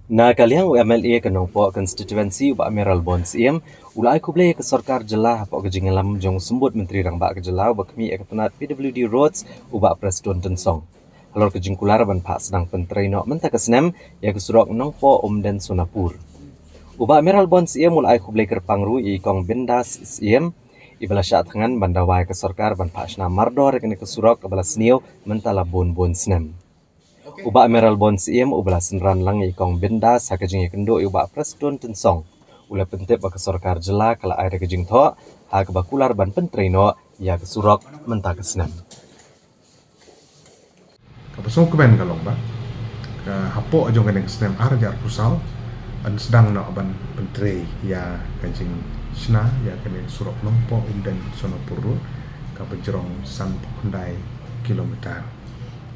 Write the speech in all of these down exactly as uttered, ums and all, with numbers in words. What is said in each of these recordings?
Na ka liang u M L A ka Nongpoh constituency u Bah Mayralborn Syiem u la ai khublei ïa ka sorkar jylla hapoh ka jingïalam jong u Symbud Myntri Rangbah ka jylla uba khmih ïa ka tnat P W D Roads u Bah Prestone Tynsong halor ka jingkular ban phah sdang pyntrei noh mynta ka snem ïa ka surok Nongpoh Umden Sonapur. U Bah Mayralborn Syiem u la ai khublei kyrpang ruh ïa i Kong Bindas Syiem iba la shah thngan ban dawa ïa ka sorkar ban phah shna mardor ïa kane ka surok kaba la sniew mynta la bun bun snem. U Bah Mayralborn Syiem uba la synran lang ïa i Kong Bindas ha ka jingïakynduh ïa u Bah Prestone Tynsong u la pyntip ba ka sorkar jylla ka la ai da ka jingthoh ha kaba kular ban pyntrei noh ïa ka surok mynta ka snem. Kaba sngewkmen ka long ba ka hapoh jong kane ka snem ar hajar arphew saw yn sdang noh ban pyntrei ïa ka jingshna ïa kane ka surok Nongpoh Umden Sonapur Road kaba jrong sanphew khyndai kilometer.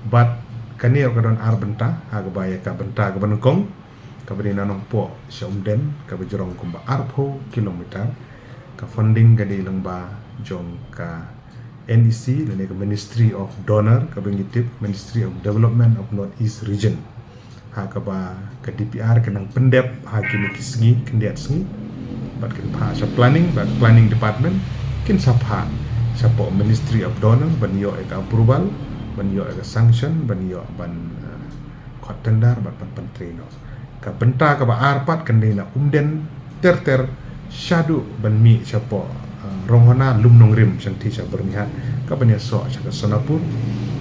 Bad kane ka don ar bynta, ha kaba ïa ka bynta kaba nyngkong kaba dei na Nongpoh sha Umden kaba jrong kumba arphew kilometer. Ka funding ka dei lyngba jong ka N E C lane ka Ministry of Donor kaba ngi tip Ministry of Development of North East Region. Ha kaba ka D P R ka nang pyndep ha kine ki sngi, khyndiat sngi. Bad kin phah sha planning, bad planning department kin sa phah shapoh Ministry of Donor ban ïoh ïa ka approval, ban ïoh ïa ka sanction, ban ïoh ban uh, khot tender bad ban pyntrei noh. Ka bynta kaba ar pat kan dei na Umden ter ter shaduh ban mih shapoh uh, Ronghona Lumnongrim shangti sha Byrnihat kaba ïasoh sha ka Sonapur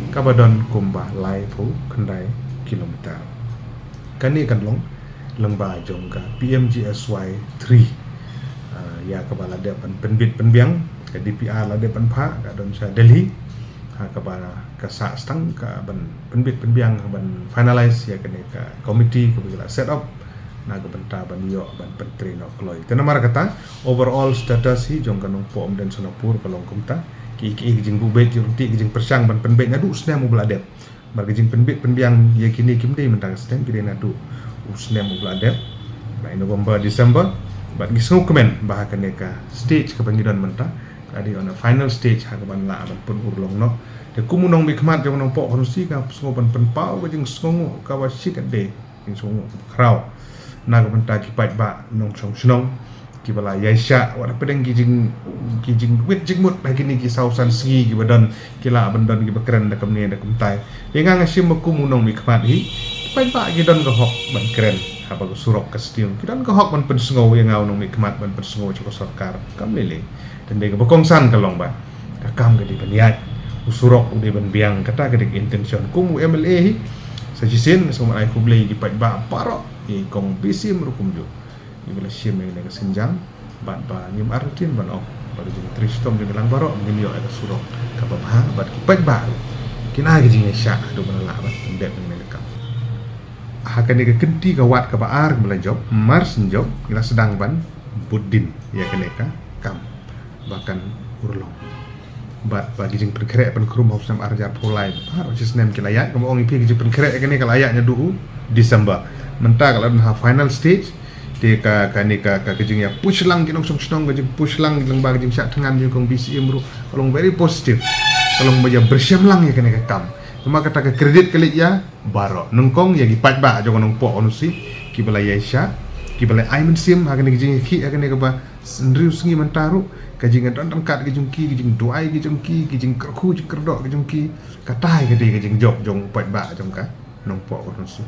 kaba don kumba laiphew khyndai kilometer. Kane kan long lyngba jong ka P M G S Y three. Uh, ïa kaba la dep ban pynbit pynbiang, ka D P R la dep ban phah, ka don sha Delhi. Ha kaba ka sah stang ka ban pynbit pynbiang ban finalize ïa kane ka committee kaba ki la set up na ka bynta ban ïoh ban pyntrei noh kloi. Te namar kata overall status hi jong ka Nongpoh Umden Sonapur ka long kumta. Ki ki ki jingbuh beit jong ti ki jingpyrshang ban pynbeit naduh snem uba la dep. Bad ka jingpynbit pynbiang ïa kine kim dei mynta ka snem, ki dei naduh u snem uba la dep, na i November December. Bad ngi sngewkmen ba ha kane ka stage kaba ngi don mynta ka dei on a final stage ha kaban lah ban pynurlong noh. Te kum u nongmihkhmat jong u Nongpoh Khunsing nga sngew ban pynpaw ka jingsngewnguh kaba shikatdei, jingsngewnguh khraw na ka bynta ki paidbah nongshong shnong kiba la ïaishah wat hapdeng ki jing ki jingwit jingmut ha kine ki saw san sngi kiba don, ki lah ban don kiba kren da kumne da kumtai. Ïa nga nga shim ba kum u nongmihkhmat hi, ki paidbah ki don ka hok ban kren haba ka surok ka sniew, ki don ka hok ban pynsngew ïa nga u nongmihkhmat ban pynsngew sha ka sorkar. Kam lei lei. Te dei kaba kongsan ka long ba ka kam ka dei ban ïaid, u surok u dei ban biang, kata ka dei ka intention kum u M L A hi. Sa shisien nga sngewbha ai khublei ïa ki paidbah baroh, ïa i Kong Bisim ruh kumjuh, iba la shim ïa kane ka sienjam. Bad ba ngim artatien ban ong ba ka jingtrei shitom jong ngi lang baroh ngin ïoh ïa ka surok kaba bha, bad ki paidbah ruh kin ai ka jingïaishah haduh ban lah ban pyndep ïa kane ka kam. Ha kane ka kynti ka wat kaba ar kaba la jop, mar syn jop ngi la sdang ban bud dien ïa kane ka kam ba kan urlong. Bad ba ki jingpynkhreh pynkrum ha u snem ar hajar arphew lai, baroh shi snem ki la ïaid, kumba ong ïa phi ki jingpynkhreh ïa kane ka la ïaid naduh u December. Mynta ka la don ha final stage. Te ka kane ka ka jingïa push lang ki nongshong shnong, ka jingpush lang lyngba ka jingshah thngan jong i Kong Bisim ruh ka long very positive. Ka long ba ïa pyrshang lang ïa kane ka kam. Namar kata ka credit ka leit ïa baroh, nyngkong ïa ki paidbah jong ka Nongpoh Khunsing kiba la ïaishah, kiba la ai mynsiem ha kane ka jingïakhih ha kane kaba hynriew sngi mynta ruh. Ka jingdon ryngkat ka jong ki, ka jingduwai ka jong ki, ka jingkyrkhu jingkyrdoh ka jong ki, kata hi ka dei ka jingjop jong u paidbah jong ka Nongpoh Khunsing.